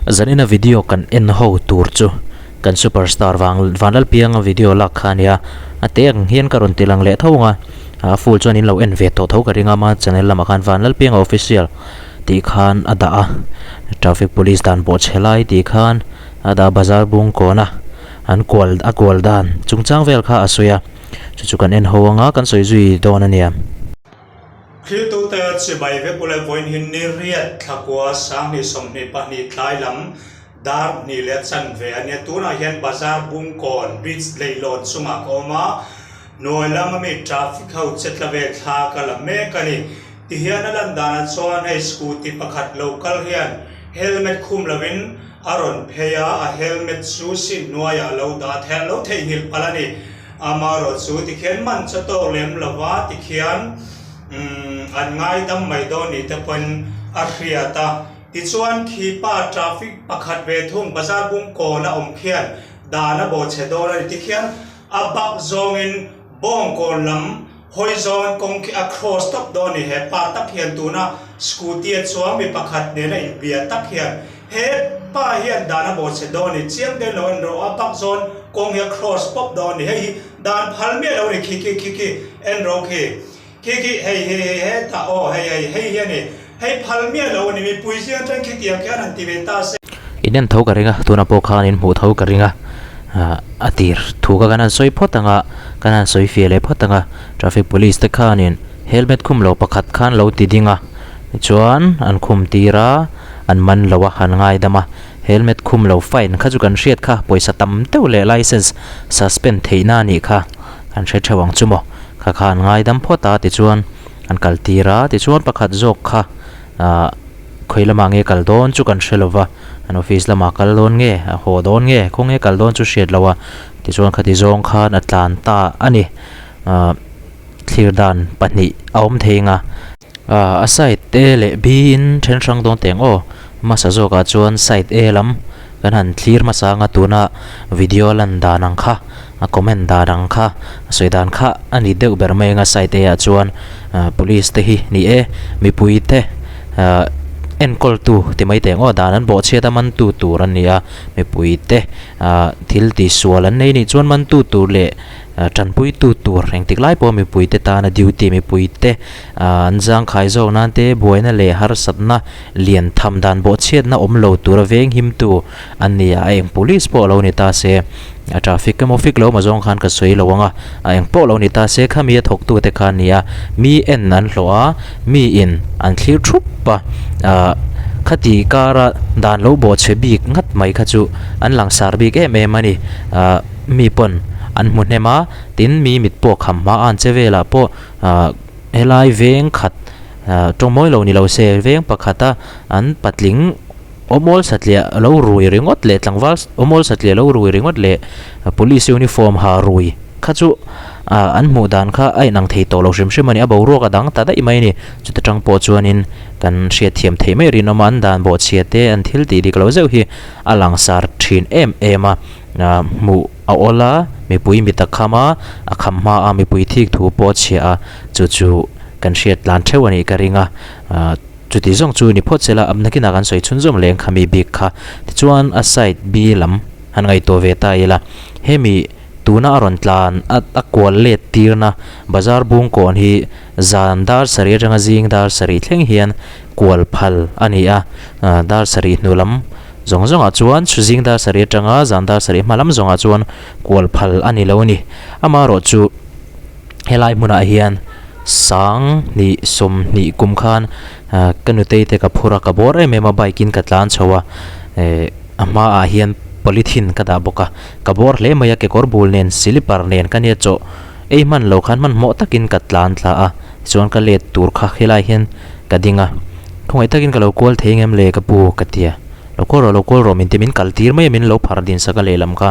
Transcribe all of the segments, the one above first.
Zanina video kan en ho tur chu kan superstar vang Vanlalpianga video lak kha a nia. A te ang hian ka rawn ti lang leh tho ang a, a full chuan in lo en ve tawh tho ka ring a, ama channel lamah khan Vanlalpianga official tih khan a dah a, traffic police dan pawh chhe lai tih khan a dah a, bazar bung kawn a an kual a kual dan chungchang vel kha a sawi a, chu chu kan en ho ang a, kan sawi zui dawn a nia. Thiltute chibai vek ule vawiin hi ni riat thlakua sanghnih 22 tlai lam dar hnih leh chanve a nia. Tunah hian bazar Bungkawn bridge leihlawn chungah ka awm a, hnuai lam ami traffic ho che tla vel thla ka la mek a ni. Tihian a lan danah chuan hei scooty pakhat lo kal hian helmet khum lovin a rawn phei a, a helmet chu seat hnuaiah a lo dah theih lo theihnghilh palh a ni. Amaherawh chu tikhian man chaw tawk lem lova tikhian umm an ngaidam mai dawn ni te pawhin a hriat a. Tichuan khi pa traffic pakhat ve thung bazar bung kawn a awm khian dan a bawh chhe dawn a ni. Tikhian a bak zawngin bawngkawn lam hawi zawngin kawng khi a cross tawp dawn a ni. He pa tak hian tuna scooty a chuang mi pakhat nena inbia tak hian He pa hian dan a bawhchhe dawn ni, chiang den lo en rawh, a pak zawn kawng hi a cross pawp dawn ni, hei hi dan phal miah lo ni, khi khi khi khi en rawh khi, khi khi hei hei hei hetah aw hei hei hei hi a ni, hei phal miah lo a ni, mipui zing atang khitiang khian han ti ve ta se. In en tho ka ring a, tunah pawh khan in hmuh tho ka ring a, a tir thu kha kan han sawi phawt ang a, kan han sawi fiah leh phawt ang a, traffic police te khanin helmet khum lo pakhat khan lo ti ding a, tichuan an khum tir a. An man lo a, an ngaidam a, helmet khum lo fine kha chu kan hriat kha, pawisa tam deuh leh licence suspend theihna a nih kha kan hre theuh ang chu maw, kha kha an ngaidam phawt a tichuan an kal tir a, tichuan pakhat zawk kha ah khawi lamah nge kal dawn chu kan hre lo va, an office lamah kal dawn nge, a haw dawn nge, khawnge kal dawn chu hriat lo a, tichuan khati zawng khan a tlan ta a ni, ah thlir dan pahnih a awm thei ang a. A side A leh B in then hrang dawn teng aw. Hmasa zawkah chuan side A lam kan han thlir hmasa anga tuna video lan dan ang kha, a comment dan ang kha, a sawi dan kha a ni deuh ber mai anga side A ah chuan police te hi ni e, mipui te enkawl tu ti mai teng aw dan an bawhchhiat a man tu tur an ni a, mipui te thil tihsual an nei nih chuan man tu tur leh Tanpuitu tur engtik lai pawh mipuite tana duty mipuite an zangkhai zawk nan te buaina leh harsatna lian tham dan bawhchhiatna awm lo tura veng himtu an ni a, a eng police pawh lo ni ta se, a traffic emaw fik lo emaw zawng khan ka sawi lo ang a, a eng pawh lo ni ta se khami a thawktute kha an ni a, mi en an hlawh a, mi in an thlir thup a, khati kara dan lo bawhchhe bik ngat mai kha chu an langsar bik em em a ni. Mi pawn an hmu hnem a, tin mi mit pawh kham hma a an che velah pawh ah helai veng khat ah tawngmawi lo ni lo se veng pakhata an patling awmawl satliah lo rui ringawt leh tlangval awmawl satliah lo rui ringawt leh police uniform ha rui kha chu ah an hmuh dan kha a inang thei tawh lo hrim hrim a ni a boruak a dang ta daih mai a ni chuta tang pawh chuanin kan hriatthiam theih mai rinawm a an dan bawhchhia te an thil tih dik lo zeuh hi a langsar thin em em a. Hmuh a awl a, mipui mit a kham a, a kham hma a mipui thik thu pawh a chhia a, chu chu kan hriat tlan theuh a nih ka ring a, chuti zawng chu ni phawt sela nakinah kan sawi chhunzawm leh ang kha mi bik kha. Tichuan a side B lam han ngaihtuah ve ta ila, hemi tuna a rawn tlan a a kual let tirna bazar bungkawn hi zan dar sarih atanga zing dar sarih thleng hian kual phal a ni a, dar sarih hnu lam Zawng zawngah chuan zing dar sarih atanga zan dar sarih hma lam zawngah chuan kual phal a ni lo a ni. Amaherawh chu helai hmunah hian sang hnih 20 kum khan ka nutei te ka phur a, ka bawr em em a bike in ka tlan chho a, eh a hmaah hian polythene ka dah bawk a, ka bawr hle mai a kekawr bul nen silipar nen ka nia chaw ei hman lo khan hmanhmawh takin ka tlan thla a, tichuan ka let tur kha helai hian ka ding a, khawngaih takin ka lo kual thei ngem le ka pu ka ti a, lo kual rawh lo kual rawh min ti min kal tir mai a min lo phar din sak a lehlam kha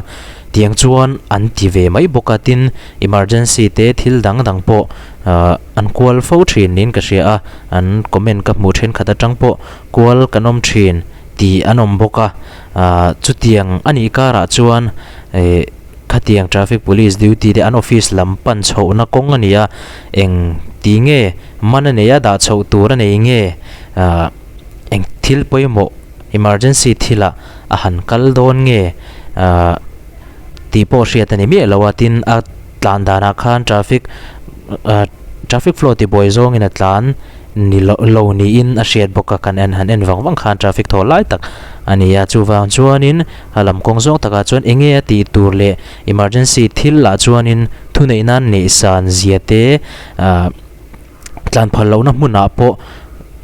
tiang chuan an ti ve mai bawk a tin emergency te thil dang dang pawh ah an kual fo thin niin ka hria a an comment ka hmuh thenkhat atang pawh kual kan awm thin tih an awm bawk a ah chutiang a nih karah chuan eh Khatiang traffic police duty te an office lam pan chhohna kawng a ni a, eng ti nge man a nei a dah chhoh tur a nei nge ah eng thil pawimawh Emergency thilah a han kal dawn nge ahh tih pawh hriat a ni miah lo a, tin a tlan danah khan traffic ahh traffic flow tibuai zawngin a tlan ni lo lo niin a hriat bawk a, kan en han en vang vang khan traffic thaw lai tak a ni a, chuvang chuanin a lam kawng zawng takah chuan eng nge a tih tur leh emergency thil lah chuanin thuneih nan neih san zia te ahh tlan phal lohna hmunah pawh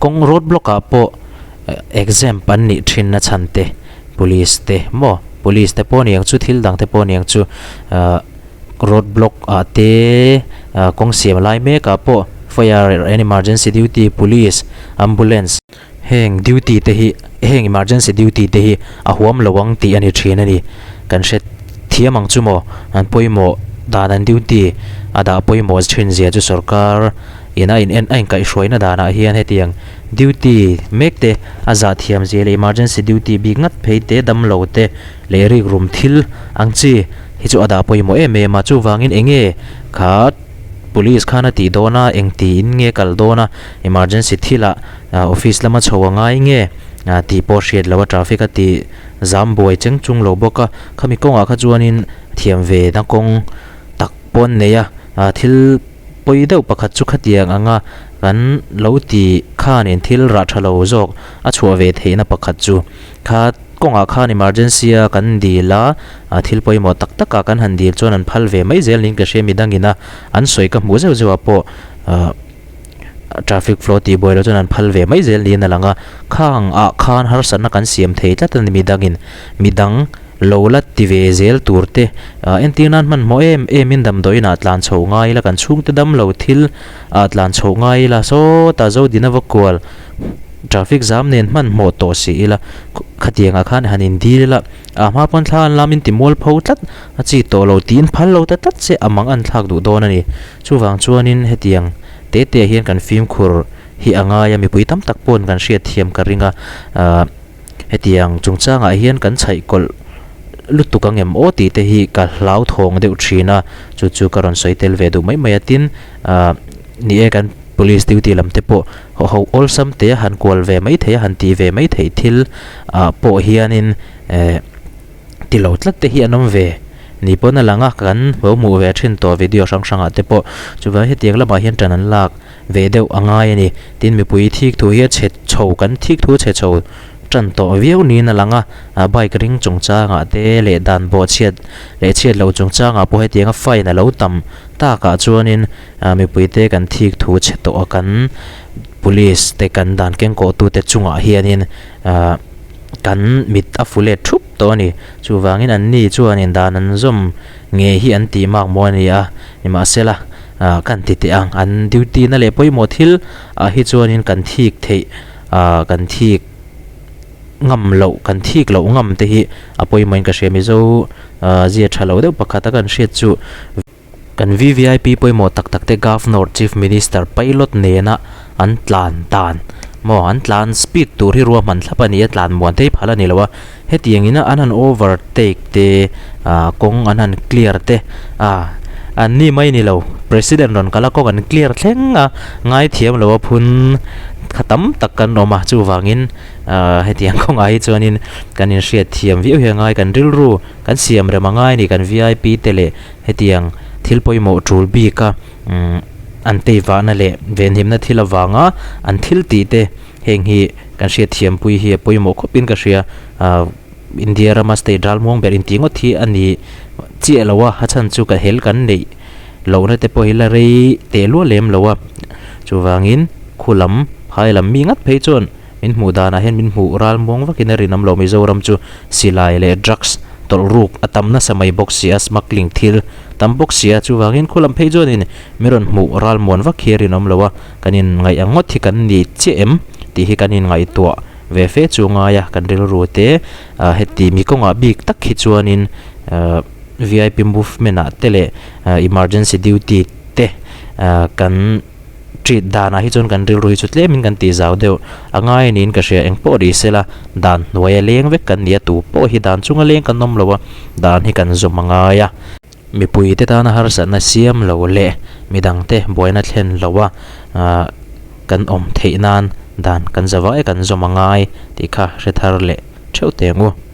kawng road block ah pawh exam an nih thin na chhan te police te maw police te pawh aniang chu thil dang te pawh aniang chu ahh road block ah te ah kawng siam lai mek ah pawh fire and emergency duty police ambulance heng duty te hi heng emergency duty te hi a huam lo ang tih a ni thin a ni kan hre thiam ang chu maw an pawimawh dan an duty a dah pawimawh thin zia chu sorkar in a in en a inkaihhruaina danah hian hetiang duty mek te a zah thiam zia leh emergency duty bik ngat phei te damlo te leh rikrum thil ang chi hi chu a dah pawimawh em em a chuvangin eng nge kha police khan a tih dawn a eng tiin nge kal dawn a emergency thilah office lama chho a ngai nge tih pawh hriat loh a traffic a tih zam buai cheng chung lo bawk a khami kawngah kha chuanin thiam ve na kawng tak pawh an nei a thil pawi deuh pakhat chu khatiang anga kan lo tih khanin thil rah tha lo zawk a chhuah ve theihna pakhat chu kha kawngah khan emergency a kan dil a thil pawimawh tak tak ah kan han dil chuan an phal ve mai zel niin ka hria midangin a an sawi ka hmuh zeuh zeuh ah pawh ah traffic flow tih buai loh chuan an phal ve mai zel niin a lang a khang ah khan harsatna kan siam thei tlat a ni midangin midang lo la ti ve zel tur te ah entir nan hmanhmawh em em in damdawi inah tlan chho ngai ila kan chhungte damlo thil ah tlan chho ngai ila sawtah zodina va kual traffic zam nen hmanhmawh tawh si ila khatiang ah khan han in dil ila a hma pawn thla an lam in ti mual pho tlat a chi tawh lo tiin phal lo ta tlat che a mang an thlak duh dawn a ni. Chuvang chuanin hetiang te te hian kan fimkhur hi a ngai a, mipui tam tak pawhin kan hriat thiam ka ring a, ahh hetiang chungchangah hian kan chhaih kawlh lutuk ang em aw tih te hi ka hlauthawng deuh thin a, chu chu ka rawn sawi tel ve duh mai mai a, tin ahh ni e kan police duty lam te pawh ho ho awlsam te han kual ve mai thei a, han ti ve mai theih thil ah pawh hianin eh. Ti lo tlat te hi an awm ve ni pawn a lang a, kan lo hmuh ve thin tawh video hrang hrangah te pawh chuvang hetiang lamah hian tan an lak ve deuh a ngai a ni. Tin mipui thik thu hi a chhe chho kan thik thu a chhe chho tan tawh viau niin a lang a, ah bike ring chungchangah te leh dan bawh chhiat leh chhiat loh chungchangah pawh hetianga fine a lo tam takah chuanin ah mipui te kan thik thu chhe tawh a kan police te kan dan kengkawh tute chungah hianin ah. Kan mit a fu let thup tawh a ni. Chuvangin an ni chuanin dan an zawm nge hi an tih mak maw a ni a, nimahsela kan ti teh ang. An duty na leh pawimawh thil ah hi chuanin kan thik theih ah kan thik ngam loh kan thik loh ngam te hi a pawimawhin ka hria. Mizo zia tha lo deuh pakhat a kan hriat chu. Kan VVIP pawimawh tak tak te Governor, Chief Minister, Pilot nena an tlan dan maw an tlan speed tur hi ruahman thlap a ni a, tlan muan thei phal a ni lo a, hetiang ina an han overtake te ah kawng an han clear te ah an ni mai ni lo President rawn kal a kawng an clear thleng a ngaithiam lo a phun kha tam tak kan awm a chuvangin ah hetiang kawngah hi chuanin kan inhriat thiam viau hi a ngai kan rilru kan siam rem a ngai a ni kan VIP te leh Hetiang thil pawimawh tul bika an tei vahna leh venhimna thil avanga an thil tih te heng hi kan hriat thiampui hi a pawimawh khawpin ka hria. India rama state ralmuang ber intih ngawt hi a ni chiah lo a, a chhan chu ka hel kan neih lohna te pawh hi la rei teh luah lem lo a. Chuvangin khu lam phai lam mi ngat phei chuan min hmuh danah hian min hmuh ralmuang vakin a rinawm lo. Mizoram chu silai leh drugs tawlh ruk a tam nasa mai bawk si a, smuggling thil tam bawk si a, chuvangin khu lam phei chuanin min rawn hmuh ralmuan vak hi a rinawm lo a, kan inngaih ang ngawt hi kan ni chiah em tih hi kan inngaihtuah ve fe chu ngai a, kan rilru te heti mi kawngah bik tak hi chuanin vip movement ah te leh emergency duty te kan Treat danah hi chuan kan rilru hi chu tlemin kan tih zau deuh a ngai niin ka hria. Engpawh ri sela dan hnuaia leng vek kan ni a, tu pawh hi dan chunga leng kan awm lo a, dan hi kan zawm a ngai a. Mipuite tana harsatna siam lo leh midangte buaina thlen lo a kan awm theih nan dan kan zavai kan zawm a ngai tih kha hre thar leh. theuh teh ang u.